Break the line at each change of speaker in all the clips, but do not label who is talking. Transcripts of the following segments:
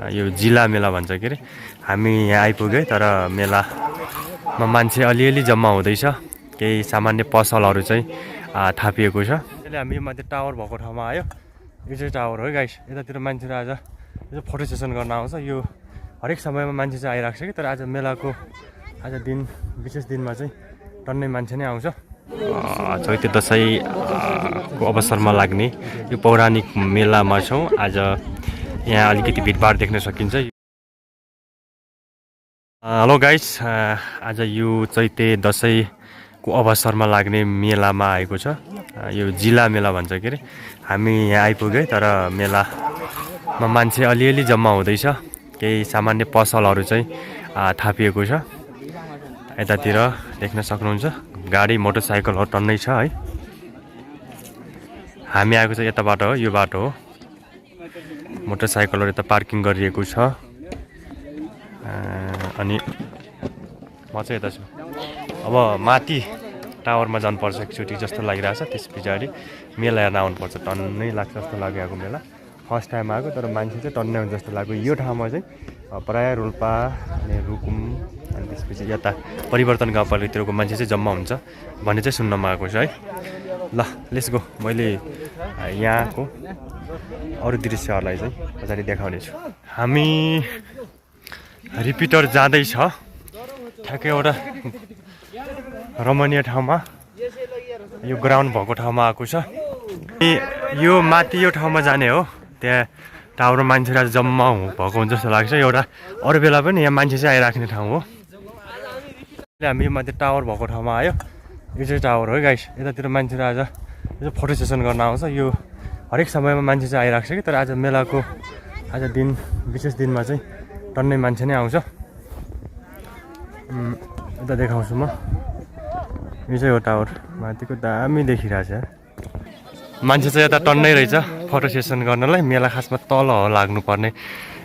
यो जिल्ला मेला भन्छ के अरे। हामी यहाँ आइपुग्यो तर मेलामा मान्छे अलिअलि जम्मा हुँदैछ। केही सामान्य पसलहरू चाहिँ थापिएको छ। अहिले हामी यो माथि टावर भएको ठाउँमा आयो। यो चाहिँ टावर हो गाइस। यतातिर मान्छेहरू आज यो फोटो सेसन गर्न आउँछ। यो हरेक समयमा मान्छे चाहिँ आइरहेको छ कि, तर आज मेलाको आज दिन विशेष दिनमा चाहिँ टन्नै मान्छे नै आउँछ। चैते दसैँको अवसरमा लाग्ने यो पौराणिक मेलामा छौँ। आज यहाँ अलिकति भिडभाड देख्न सकिन्छ। हेलो गाइस, आज यो चैते दसैँको अवसरमा लाग्ने मेलामा आएको छ। यो जिल्ला मेला भन्छ के अरे। हामी यहाँ आइपुग्यो तर मेलामा मान्छे अलिअलि जम्मा हुँदैछ। केही सामान्य पसलहरू चाहिँ थापिएको छ। यतातिर देख्न सक्नुहुन्छ गाडी मोटरसाइकलहरू टन्नै छ है। हामी आएको चाहिँ यताबाट हो, यो बाटो हो। मोटरसाइकलहरू यता पार्किङ गरिएको छ। अनि म चाहिँ यता छु। अब माथि टावरमा जानुपर्छ एकचोटि जस्तो लागिरहेछ। त्यस पछाडि मेला हेर्न आउनुपर्छ। टन्नै लाग्छ जस्तो लागेको मेला। फर्स्ट टाइम आएको तर मान्छे चाहिँ टन्नै हुन्छ जस्तो लाग्यो। यो ठाउँमा चाहिँ प्रायः रोल्पा अनि रुकुम अनि त्यसपछि यता परिवर्तन गाउँपालिकातिरको मान्छे चाहिँ जम्मा हुन्छ भन्ने चाहिँ सुन्नमा आएको छ है। ल लेट्स गो। मैले यहाँको अरू दृश्यहरूलाई चाहिँ पछाडि देखाउने छु। हामी रिपिटर जाँदैछ ठ्याक्कै एउटा रमणीय ठाउँमा। यो ग्राउन्ड भएको ठाउँमा आएको छ। यो माथि यो ठाउँमा जाने हो। त्यहाँ टावरमा मान्छेहरू आज जम्मा भएको हुन्छ जस्तो लाग्छ। एउटा अरू बेला पनि यहाँ मान्छे चाहिँ आइराख्ने ठाउँ हो। हामी यो माथि टावर भएको ठाउँमा आयो। यो चाहिँ टावर हो गाइस। यतातिर मान्छेहरू आज यो फोटो सेसन गर्न आउँछ। यो हरेक समयमा मान्छे चाहिँ आइरहेको छ कि, तर आज मेलाको आज दिन विशेष दिनमा चाहिँ टन्नै मान्छे नै आउँछ। यता देखाउँछु म। यो चाहिँ हो टावर माथिको, दामी देखिरहेछ। मान्छे चाहिँ यता टन्नै रहेछ फोटो सेसन गर्नलाई। मेला खासमा तल हो लाग्नुपर्ने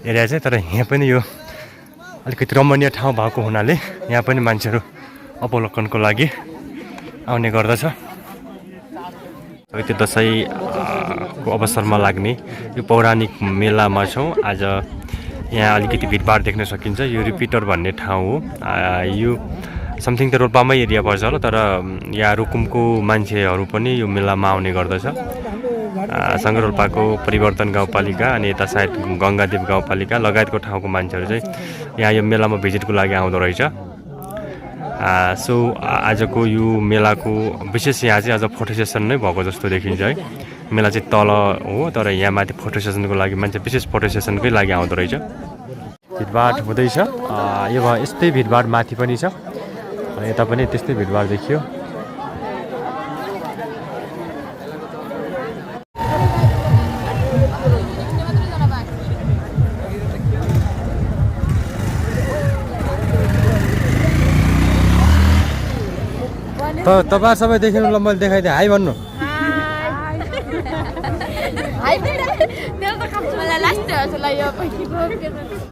एरिया चाहिँ, तर यहाँ पनि यो अलिकति रमणीय ठाउँ भएको हुनाले यहाँ पनि मान्छेहरू अवलोकनको लागि आउने गर्दछ। चैते दसैँको अवसरमा लाग्ने यो पौराणिक मेलामा छौँ। आज यहाँ अलिकति भिडभाड देख्न सकिन्छ। यो रिपिटर भन्ने ठाउँ हो। यो समथिङ त रोल्पामै एरिया पर्छ होला, तर यहाँ रुकुमको मान्छेहरू पनि यो मेलामा आउने गर्दछ। सँगै रोल्पाको परिवर्तन गाउँपालिका अनि यता सायद गङ्गादेव गाउँपालिका लगायतको ठाउँको मान्छेहरू चाहिँ यहाँ यो मेलामा भिजिटको लागि आउँदो रहेछ। सो आजको यो मेलाको विशेष यहाँ चाहिँ आज फोटो सेसन नै भएको जस्तो देखिन्छ है। मेला चाहिँ तल हो तर यहाँ माथि फोटो सेसनको लागि मान्छे विशेष फोटो सेसनकै लागि आउँदो रहेछ। भिडभाड हुँदैछ। यो यस्तै भिडभाड माथि पनि छ। यता पनि त्यस्तै भिडभाड देखियो। तपाईँ सबै देखिनु ल, मैले देखाइदिएँ। हाई भन्नु।